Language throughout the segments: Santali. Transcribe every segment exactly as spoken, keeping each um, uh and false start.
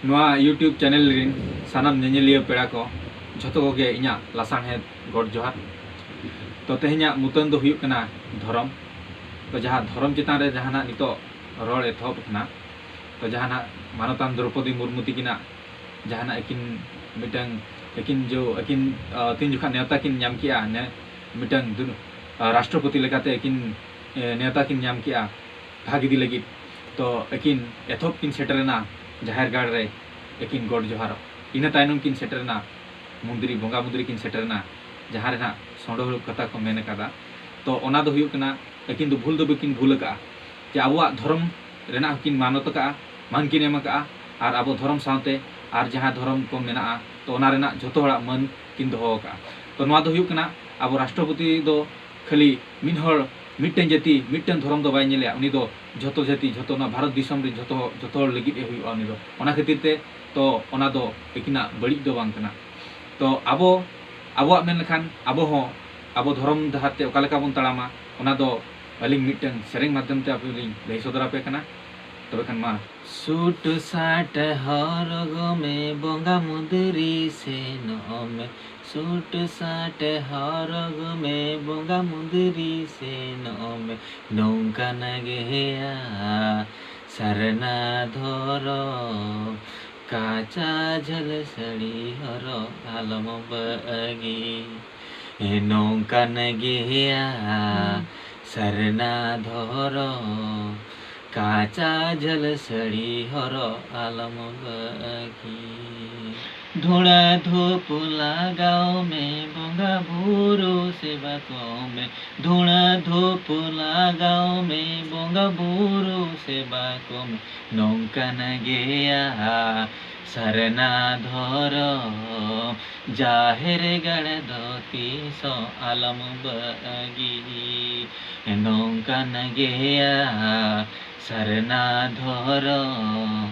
ᱱᱚᱣᱟ YouTube ᱪᱮᱱᱮᱞ ᱨᱤᱱ ᱥᱟᱱᱟᱢ ᱧᱮᱧᱮᱞᱤᱭᱟᱹ ᱯᱮᱲᱟ ᱠᱚ ᱡᱷᱚᱛᱚ ᱠᱚᱜᱮ ᱤᱧᱟᱹᱜ ᱞᱟᱥᱟᱬᱦᱮᱫ ᱜᱚᱰ ᱡᱚᱦᱟᱨ᱾ ᱛᱚ, ᱛᱮᱦᱮᱧᱟᱜ ᱢᱩᱛᱟᱹᱱ ᱫᱚ ᱦᱩᱭᱩᱜ ᱠᱟᱱᱟ ᱫᱷᱚᱨᱚᱢ᱾ ᱛᱚ, ᱡᱟᱦᱟᱸ ᱫᱷᱚᱨᱚᱢ ᱪᱮᱛᱟᱱ ᱨᱮ ᱡᱟᱦᱟᱱᱟᱜ ᱱᱤᱛᱚᱜ ᱨᱚᱲ ᱮᱛᱚᱦᱚᱵ ᱟᱠᱟᱱᱟ, ᱛᱚ, ᱡᱟᱦᱟᱱᱟᱜ ᱢᱟᱱᱚᱛᱟᱱ ᱫᱨᱚᱯᱚᱫᱤ ᱢᱩᱨᱢᱩ ᱛᱤᱠᱤᱱᱟᱜ ᱡᱟᱦᱟᱱᱟᱜ ᱟᱹᱠᱤᱱ ᱢᱤᱫᱴᱟᱝ ᱟᱹᱠᱤᱱ ᱡᱚ ᱟᱹᱠᱤᱱ, ᱟᱹ, ᱛᱤᱱ ᱡᱚᱠᱷᱟᱜ ᱱᱮᱣᱛᱟ ᱠᱤᱱ ᱧᱟᱢ ᱠᱮᱜᱼᱟ, ᱱᱮ-, ᱢᱤᱫᱴᱟᱝ ᱫᱩ-, ᱟᱹ, ᱨᱟᱥᱴᱨᱚᱯᱚᱛᱤ ᱞᱮᱠᱟᱛᱮ ᱟᱹᱠᱤᱱ, ᱮ, ᱱᱮᱣᱛᱟ ᱠᱤᱱ ᱧᱟᱢ ᱠᱮᱜᱼᱟ ᱵᱷᱟᱜᱽ ᱤᱫᱤ ᱞᱟᱹᱜᱤᱫ᱾ ᱛᱚ, ᱟᱹᱠᱤᱱ ᱮᱛᱚᱦᱚᱵ ᱠᱤᱱ ᱥᱮᱴᱮᱨᱮᱱᱟ ᱡᱟᱦᱮᱨ ᱜᱟᱲ ᱨᱮ ᱟᱹᱠᱤᱱ ᱜᱚᱰ ᱡᱚᱦᱟᱨᱚᱜ᱾ ᱤᱱᱟᱹ ᱛᱟᱭᱱᱚᱢ ᱠᱤᱱ ᱥᱮᱴᱮᱨᱮᱱᱟ ᱢᱩᱱᱫᱽᱨᱤ, ᱵᱚᱸᱜᱟ ᱢᱩᱱᱫᱽᱨᱤ ᱠᱤᱱ ᱥᱮᱴᱮᱨᱮᱱᱟ, ᱡᱟᱦᱟᱸ ᱨᱮ ᱱᱟᱜ ᱥᱚᱰᱚ ᱦᱟᱹᱨᱩᱵ ᱠᱟᱛᱷᱟ ᱠᱚ ᱢᱮᱱ ᱟᱠᱟᱫᱟ᱾ ᱛᱚ, ᱚᱱᱟ ᱫᱚ ᱦᱩᱭᱩᱜ ᱠᱟᱱᱟ, ᱟᱹᱠᱤᱱ ᱫᱚ ᱵᱷᱩᱞ ᱫᱚ ᱵᱟᱹᱠᱤᱱ ᱵᱷᱩᱞ ᱟᱠᱟᱫᱼᱟ, ᱡᱮ ᱟᱵᱚᱣᱟᱜ ᱫᱷᱚᱨᱚᱢ ᱨᱮᱱᱟᱜ ᱦᱚᱸᱠᱤᱱ ᱢᱟᱱᱚᱛ ᱟᱠᱟᱫᱼᱟ, ᱢᱟᱹᱱ ᱠᱤᱱ ᱮᱢ ᱟᱠᱟᱫᱼᱟ, ᱟᱨ ᱟᱵᱚ ᱫᱷᱚᱨᱚᱢ ᱥᱟᱶᱛᱮ ᱟᱨ ᱡᱟᱦᱟᱸ ᱫᱷᱚᱨᱚᱢ ᱠᱚ ᱢᱮᱱᱟᱜᱼᱟ, ᱛᱚ, ᱚᱱᱟ ᱨᱮᱱᱟᱜ ᱡᱷᱚᱛᱚ ᱦᱚᱲᱟᱜ ᱢᱟᱹᱱ ᱠᱤᱱ ᱫᱚᱦᱚ ᱟᱠᱟᱫᱼᱟ᱾ ᱛᱚ, ᱱᱚᱣᱟ ᱫᱚ ᱦᱩᱭᱩᱜ ᱠᱟᱱᱟ, ᱟᱵᱚ ᱨᱟᱥᱴᱨᱚᱯᱚᱛᱤ ᱫᱚ ᱠᱷᱟᱹᱞᱤ ᱢᱤᱫ ᱦᱚᱲ, ᱢᱤᱫᱴᱟᱝ ᱡᱟᱹᱛᱤ, ᱢᱤᱫᱴᱟᱝ ᱫᱷᱚᱨᱚᱢ ᱫᱚ ᱵᱟᱭ ᱧᱮᱞᱮᱜᱼᱟ᱾ ᱩᱱᱤ ᱫᱚ ᱡᱷᱚᱛᱚ ᱡᱟᱹᱛᱤ, ᱡᱷᱚᱛᱚ ᱱᱚᱣᱟ ᱵᱷᱟᱨᱚᱛ ᱫᱤᱥᱚᱢ ᱨᱮᱱ ᱡᱷᱚᱛᱚ ᱦᱚᱲ, ᱡᱷᱚᱛᱚ ᱦᱚᱲ ᱞᱟᱹᱜᱤᱫ ᱮ ᱦᱩᱭᱩᱜᱼᱟ ᱩᱱᱤ ᱫᱚ᱾ ᱚᱱᱟ ᱠᱷᱟᱹᱛᱤᱨ ᱛᱮ, ᱛᱚ, ᱚᱱᱟ ᱫᱚ ᱟᱹᱠᱤᱱᱟᱜ ᱵᱟᱹᱲᱤᱡ ᱫᱚ ᱵᱟᱝ ᱠᱟᱱᱟ᱾ ᱛᱚ, ᱟᱵᱚ, ᱟᱵᱚᱣᱟᱜ ᱢᱮᱱ ᱞᱮᱠᱷᱟᱱ, ᱟᱵᱚ ᱦᱚᱸ ᱟᱵᱚ ᱫᱷᱚᱨᱚᱢ ᱰᱟᱦᱟᱨ ᱛᱮ ᱚᱠᱟ ᱞᱮᱠᱟ ᱵᱚᱱ ᱛᱟᱲᱟᱢᱟ, ᱚᱱᱟ ᱫᱚ ᱟᱹᱞᱤᱧ ᱢᱤᱫᱴᱟᱝ ᱥᱮᱨᱮᱧ ᱢᱟᱫᱽᱫᱷᱚᱢ ᱛᱮ ᱟᱯᱮ ᱞᱤᱧ ᱞᱟᱹᱭ ᱥᱚᱫᱚᱨ ᱟᱯᱮ ᱠᱟᱱᱟ᱾ ᱛᱚᱵᱮ ᱠᱷᱟᱱ ᱢᱟ᱾ ᱥᱩᱴ ᱥᱟᱴ ᱦᱚᱨᱚᱜᱽ ᱢᱮ, ᱵᱚᱸᱜᱟ ᱢᱩᱫᱽᱨᱤ ᱥᱮᱱᱚᱜ ᱢᱮ᱾ ᱥᱩᱴ ᱥᱟᱴ ᱦᱚᱨᱚᱜᱽ ᱢᱮ, ᱵᱚᱸᱜᱟ ᱢᱩᱫᱽᱨᱤ ᱥᱮᱱᱚᱜ ᱢᱮ᱾ ᱱᱚᱝᱠᱟᱱ ᱜᱮᱭᱟ ᱥᱟᱨᱱᱟ ᱫᱷᱚᱨᱚᱢ, ᱠᱟᱪᱟ ᱡᱷᱟᱹᱞ ᱥᱟᱹᱲᱤ ᱦᱚᱨᱚᱜ ᱟᱞᱚᱢ ᱵᱟᱹᱜᱤ᱾ ᱱᱚᱝᱠᱟᱱ ᱜᱮᱭᱟ ᱥᱟᱨᱱᱟ ᱫᱷᱚᱨᱚᱢ, ᱠᱟᱪᱟ ᱡᱷᱟᱹᱞ ᱥᱟᱹᱲᱤ ᱦᱚᱨᱚᱜ ᱟᱞᱚᱢ ᱵᱟᱹᱜᱤ᱾ ᱫᱷᱩᱬᱟᱹ ᱫᱷᱩᱯ ᱞᱟᱜᱟᱣ ᱢᱮ, ᱵᱚᱸᱜᱟ ᱵᱩᱨᱩ ᱥᱮᱵᱟ ᱠᱚᱢ ᱢᱮ᱾ ᱫᱷᱩᱬᱟᱹ ᱫᱷᱩᱯ ᱞᱟᱜᱟᱣ ᱢᱮ, ᱵᱚᱸᱜᱟ ᱵᱩᱨᱩ ᱥᱮᱵᱟ ᱠᱚᱢ ᱢᱮ᱾ ᱱᱚᱝᱠᱟᱱ ᱜᱮᱭᱟ ᱥᱟᱨᱱᱟ ᱫᱷᱚᱨᱚᱢ, ᱡᱟᱦᱮᱨ ᱜᱟᱲ ᱫᱚ ᱛᱤᱥ ᱦᱚᱸ ᱟᱞᱚᱢ ᱵᱟᱹᱜᱤ᱾ ᱱᱚᱝᱠᱟᱱ ᱜᱮᱭᱟ ᱥᱟᱨᱱᱟ ᱫᱷᱚᱨᱚᱢ,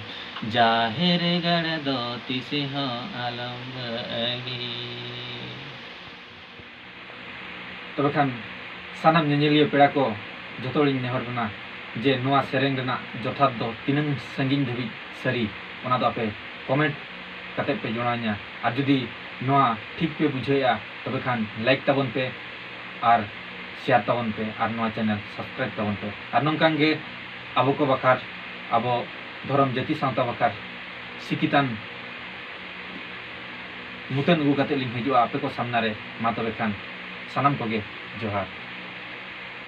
ᱡᱟᱦᱮᱨ ᱜᱟᱲ ᱫᱚ ᱛᱤᱥ ᱦᱚᱸ ᱟᱞᱚᱢ ᱵᱟᱹᱜᱤ᱾ ᱛᱚᱵᱮ ᱠᱷᱟᱱ ᱥᱟᱱᱟᱢ ᱧᱮᱧᱮᱞᱤᱭᱟᱹ ᱯᱮᱲᱟ ᱠᱚ ᱡᱚᱛᱚ ᱦᱚᱲᱤᱧ ᱱᱮᱦᱚᱨ ᱵᱚᱱᱟ ᱡᱮ ᱱᱚᱣᱟ ᱥᱮᱨᱮᱧ ᱨᱮᱱᱟᱜ ᱡᱚᱛᱷᱟᱛ ᱫᱚ ᱛᱤᱱᱟᱹᱝ ᱥᱟᱺᱜᱤᱧ ᱫᱷᱟᱹᱵᱤᱡ ᱥᱟᱹᱨᱤ, ᱚᱱᱟ ᱫᱚ ᱟᱯᱮ comment ᱠᱟᱛᱮ ᱯᱮ ᱡᱚᱲᱟᱣᱤᱧᱟ᱾ ᱟᱨ ᱡᱩᱫᱤ ᱱᱚᱣᱟ ᱴᱷᱤᱠ ᱯᱮ ᱵᱩᱡᱷᱟᱹᱣᱮᱫᱼᱟ, ᱛᱚᱵᱮ ᱠᱷᱟᱱ like ᱛᱟᱵᱚᱱ ᱯᱮ ᱟᱨ share ᱛᱟᱵᱚᱱ ᱯᱮ ᱟᱨ ᱱᱚᱣᱟ channel subscribe ᱛᱟᱵᱚᱱ ᱯᱮ᱾ ᱟᱨ ᱱᱚᱝᱠᱟᱱ ᱜᱮ ᱟᱵᱚ ᱠᱚ ᱵᱟᱠᱷᱨᱟ, ᱟᱵᱚ ᱫᱷᱚᱨᱚᱢ ᱡᱟᱹᱛᱤ ᱥᱟᱶᱛᱟ ᱵᱟᱠᱷᱨᱟ ᱥᱤᱠᱷᱤᱛᱟᱱ ᱢᱩᱛᱟᱹᱱ ᱟᱹᱜᱩ ᱠᱟᱛᱮ ᱞᱤᱧ ᱦᱤᱡᱩᱜᱼᱟ ᱟᱯᱮ ᱠᱚ ᱥᱟᱢᱱᱟ ᱨᱮ᱾ ᱢᱟ ᱛᱚᱵᱮ ᱠᱷᱟᱱ ᱥᱟᱱᱟᱢ ᱠᱚᱜᱮ ᱡᱚᱦᱟᱨ᱾